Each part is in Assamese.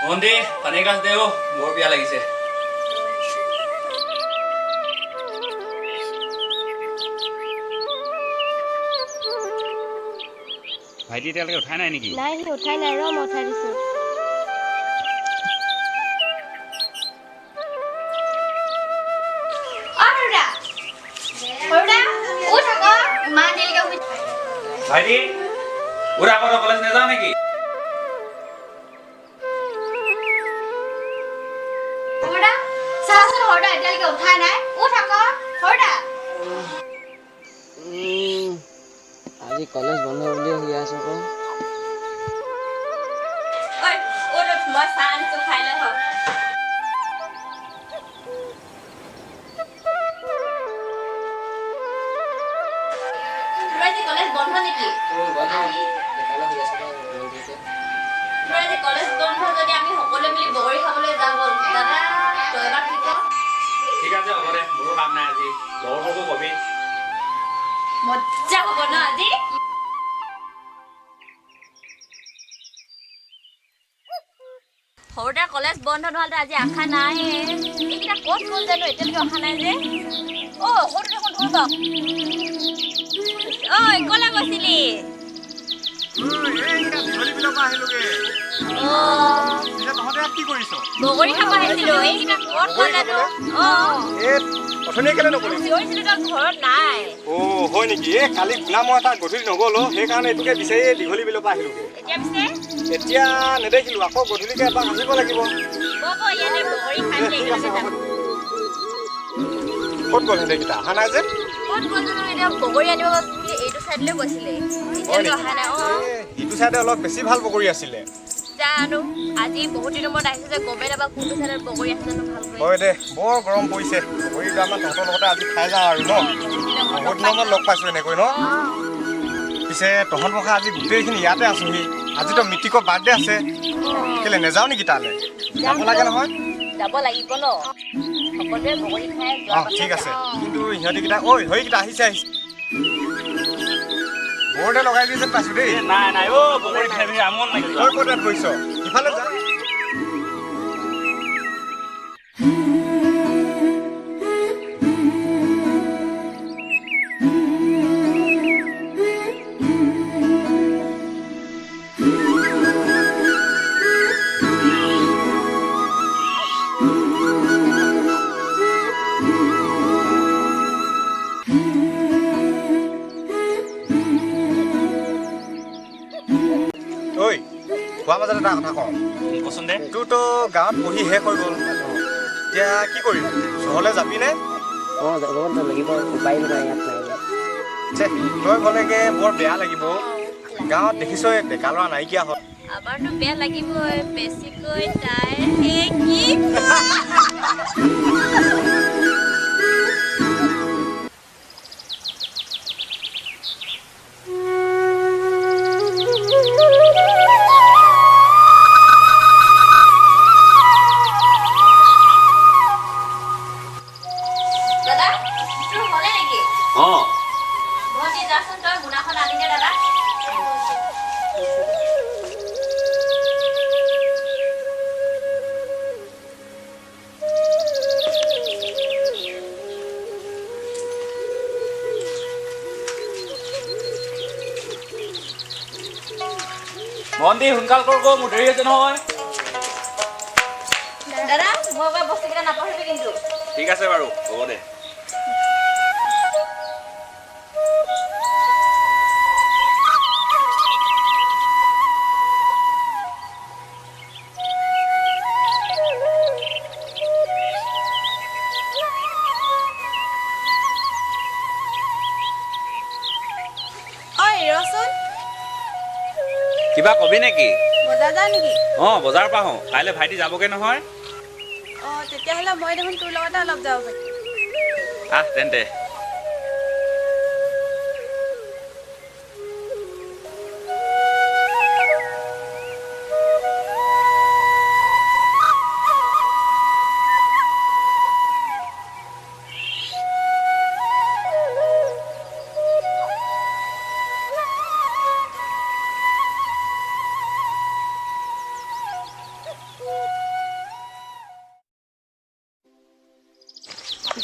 ভণ্টি, পানী এগিলাচ দে অ', বৰ পিয়াহ লাগিছে। ভাইটি এতিয়ালৈকে উঠাই নাই নেকি? নাই, সি উঠাই নাই। ৰ, মই উঠাই দিছো। অ সৰুদা, সৰুদা, উঠ আকৌ, ইমান দেৰিলৈকে শুই। ভাইটি, উঠ আকৌ, তই কলেজ নাযাৱ নেকি? সৰুদা, চাচোন, সৰুদা এতিয়ালৈকে উঠাই নাই। উঠ আকৌ সৰুদা। আজি কলেজ বন্ধ বুলি শুই আছো আকৌ। ঐ উঠ উঠ, মই চাহ আনিছো, খাই লৈ আহক। তোৰ আজি কলেজ বন্ধ নেকি? বন্ধ, সেইকাৰণে শুই আছো দেৰিকে। তোৰ আজি কলেজ বন্ধ যদি আমি সকলোৱে মিলি বগৰী খাবলৈ যাওঁ ব'ল। দাদা, তই এবাৰ কি ক? ঠিক আছে, হ'ব দে, মোৰো কাম নাই আজি। লগৰবোৰকো কবি। মজা হ'ব ন আজি? সৰুতে কলেজ বন্ধ নহ'লে আজি আশা নাই। এইকেইটা ক'ত গ'ল জানো, এতিয়ালৈকে অহা নাই যে? অ, সৰু দেখোন ধৰিব। ঐ, ক'লৈ গৈছিলি? অ, বগৰী খাব আহিছিলো। এইকেইটা ক'ত গ'ল জানো? অ, চিঞৰিছিলো, তই ঘৰত নাই। অ হয় নেকি? এই কালি গুণা মই এটা গধূলি নগ'ল অ, সেইকাৰণে এইটোকে বিচাৰি দীঘলী বিলৰ পৰা আহিলোগে। এতিয়া পিছে? এতিয়া নেদেখিলো, আকৌ গধূলিকে এপাক আহিব লাগিব। ব'ল ব'ল, ইয়াতে বগৰী খাই দে, মেলি ঠিক আছে, একেলগে হ'ব। যাম। ক'ত গ'ল সিহঁতেকেইটা, অহা নাই যে? ক'ত গ'ল জানো এতিয়া। বগৰী আনিব বুলি এইটো চাইডলৈ গৈছিলে, হয় এতিয়ালৈকে নেকি? অহা নাই। অ। এই, ইটো চাইডে অলপ বেছি ভাল বগৰী আছিলে। জানো, আজি বহুত দিনৰ মূৰত আহিছে যে, গমেই নাপাওঁ কোনটো চাইডত বগৰী আছে জানো ভালকৈ। হয় দে, বৰ গৰম পৰিছে। বগৰী দুটামান তহঁতৰ লগতে আজি খাই যাওঁ আৰু ন। বহুত দিনৰ মূৰত বহুত দিনৰ মূৰত লগ পাইছো এনেকৈ ন। পিছে তহঁত মখা আজি গোটেইখিনি ইয়াতে আছোহি, আজিতো মিটিকৰ বাৰ্থডে আছে, কেলে নেযাওঁ নেকি তালৈ? যাব লাগে নহয়। যাব লাগিব ন, সকলোৱে বগৰী খাই অ যোৱাৰ পাছত। ঠিক আছে, কিন্তু সিহঁতিকেইটা, ঐ সেইকেইটা আহিছে আহিছে, বৰতে লগাই দিয়ে যেন পাইছো দেই। এ, নাই নাই অ', বগৰী খাই পিনি আমন লাগিল। তই ক'ত ইয়াত গৈছ? ইফালে যা। ঐ, খোৱা মাজত এটা কথা কওঁ। কচোন দে। তোৰতো গাঁৱত পঢ়ি শেষ হৈ গ'ল, এতিয়া কি কৰিবি? চহৰলৈ যাবি নে? অ, যাব লাগিব, উপায় নাই, ইয়াত নাই যে। ছে, তই গ'লেগে বৰ বেয়া লাগিব। গাঁৱত দেখিছই, ডেকা ল'ৰা নাইকিয়া হ'ল। আমাৰতো বেয়া লাগিবই, বেছিকৈ তাইৰ সেই কি। দাদা, তোৰ হ'লে নেকি? অ। ভণ্টি, যাচোন তই মোনাখন আনি দে দাদা। ভণ্টি, সোনকাল কৰ ক, মোৰ দেৰি হৈছে নহয়। দাদা, মই কোৱা বস্তুকেইটা নাপাহৰিবি কিন্তু। ঠিক আছে বাৰু, হ'ব দে। ঐ, ৰচোন। কিবা কবি নেকি? বজাৰ যাওঁ নেকি? অ, বজাৰৰ পৰা আহোঁ, কাইলৈ ভাইটি যাবগৈ নহয়। অ, তেতিয়াহ'লে মই দেখোন তোৰ লগতে অলপ যাব পাৰিম। আহ তেন্তে।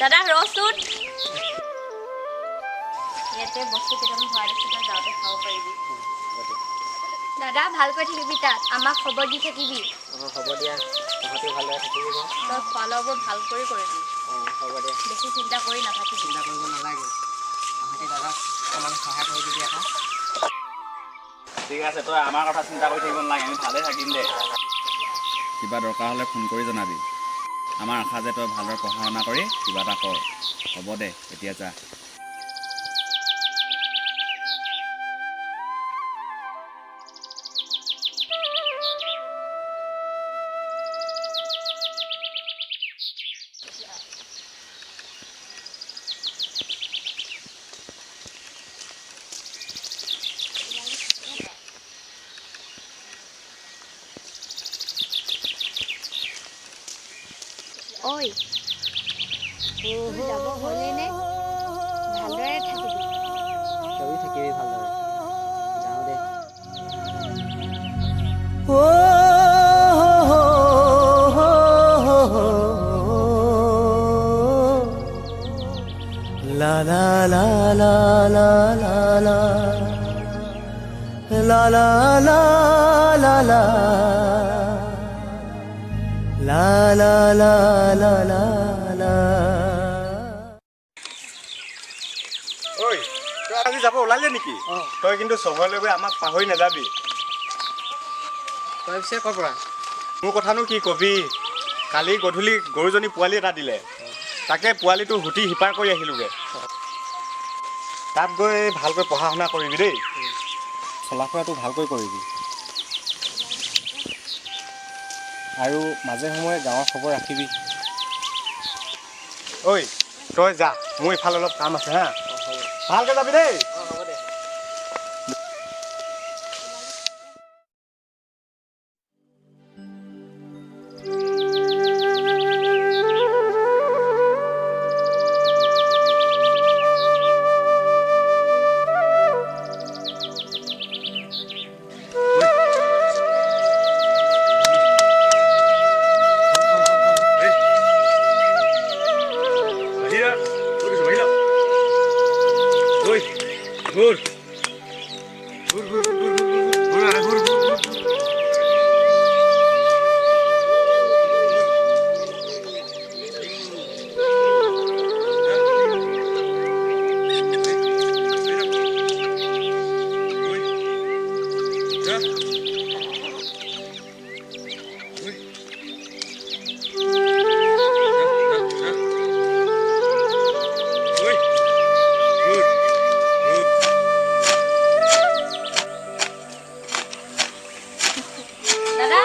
দাদা ৰচোন, ইয়াতে বস্তু কেইটামান ভৰাই দিছোঁ, তই যাওঁতে খাব পাৰিবি। দাদা ভালকৈ থাকিবি, তাত আমাক খবৰ দি থাকিবি। অঁ হ'ব দিয়া, তহঁতিও ভালদৰে থাকিবি। তই খোৱা লোৱাবোৰ ভাল কৰি কৰিবি। অঁ হ'ব দে, বেছি চিন্তা কৰি নাথাকিবি। চিন্তা কৰিব নালাগে, তহঁতি দাদাক অকণমান সহায় কৰি দিবি আকৌ। ঠিক আছে, তই আমাৰ কথা চিন্তা কৰি থাকিব নালাগে, আমি ভালে থাকিম দে। কিবা দৰকাৰ হ'লে ফোন কৰি জনাবি। আমাৰ আশা যে তই ভালদৰে পঢ়া শুনা কৰি কিবা এটা কৰ। হ'ব দে, এতিয়া যা। ঐ, তোৰ যাব হ'লেই নে? ভালদৰে থাকিবি। তয়ো থাকিবি ভালদৰে। যাওঁ দে। La la la la la la la la la la la la la la la la la la। ঐ, তই আজি যাব ওলালি নেকি? তই কিন্তু চহৰলৈ গৈ আমাক পাহৰি নাযাবি। তই পিছে ক'ৰ পৰা? মোৰ কথানো কি কবি, কালি গধূলি গৰুজনী পোৱালি এটা দিলে, তাকে পোৱালিটো হুটি সিপাৰ কৰি আহিলোগৈ। তাত গৈ ভালকৈ পঢ়া শুনা কৰিবি দেই, চলা ফুৰাটো ভালকৈ কৰিবি, আৰু মাজে সময়ে গাঁৱৰ খবৰ ৰাখিবি। ঐ তই যা, মোৰ ইফালে অলপ কাম আছে। হা, ভালকৈ যাবি দেই। হ'ব দে। দাদা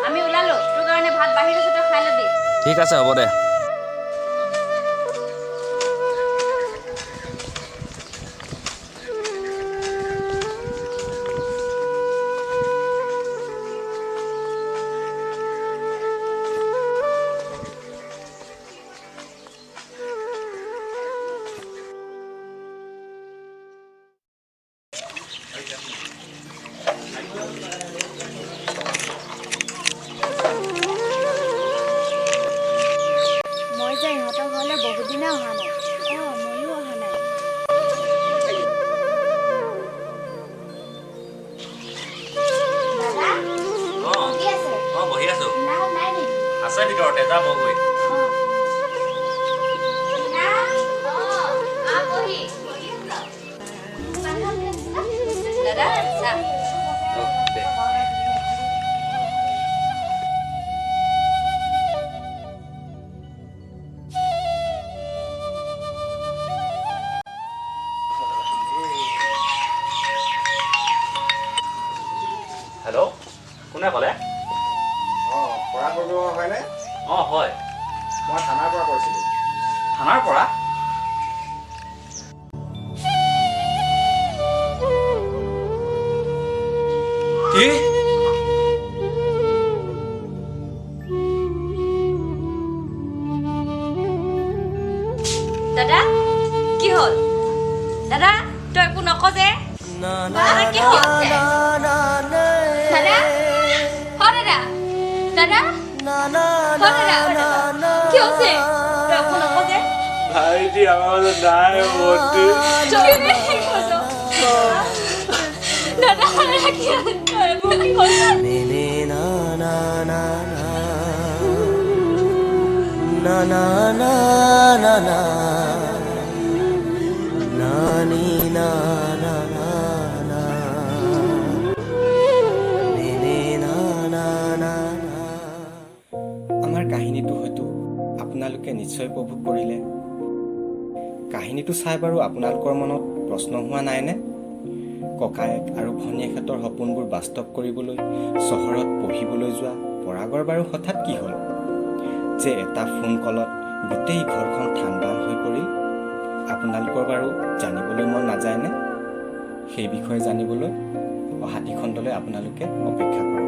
আমি ওলালো, তোৰ কাৰণে ভাত বাঢ়ি দিছোঁ, তই খাই ল'বি। ঠিক আছে, হ'ব দে। মই যে ইহঁতৰ ঘৰলৈ বহুত দিনে অহা নাই। অঁ ময়ো অহা নাই। দাদা বহি আছে? অঁ বহি আছো। নাই নাই নেকি? আছে ভিতৰতে, যা বহগৈ। দাদা চাহ। দে। হেল্ল', কোনে ক'লে? অঁ পৰাগ বৰুৱা হয়নে? অঁ হয়। মই থানাৰ পৰা কৈছিলোঁ। থানাৰ পৰা? কি? দাদা কি হ'ল? দাদা তই একো নক যে? দাদা কি হ'ল? দাদা, অ দাদা, দাদা, অ দাদা, কি হৈছে? তই একো এতিয়া আমাৰ মাজত নাই ভণ্টি। দাদা। নে না না না না না না না না না নি না না না না নে নে না না না না। আমাৰ কাহিনীটো হয়তো আপোনালোকে নিশ্চয় উপভোগ কৰিলে। কাহিনীটো চাই বাৰু আপোনালোকৰ মনত প্ৰশ্ন হোৱা নাইনে, ককায়েক আৰু ভনীয়েকহঁতৰ সপোনবোৰ বাস্তৱ কৰিবলৈ চহৰত পঢ়িবলৈ যোৱা পৰাগৰ বাৰু হঠাৎ কি হ'ল যে এটা ফোন কলত গোটেই ঘৰখন থানবান হৈ পৰিল? আপোনালোকৰ বাৰু জানিবলৈ মন নাযায়নে? সেই বিষয়ে জানিবলৈ অহাটি খণ্ডলৈ আপোনালোকে অপেক্ষা কৰক।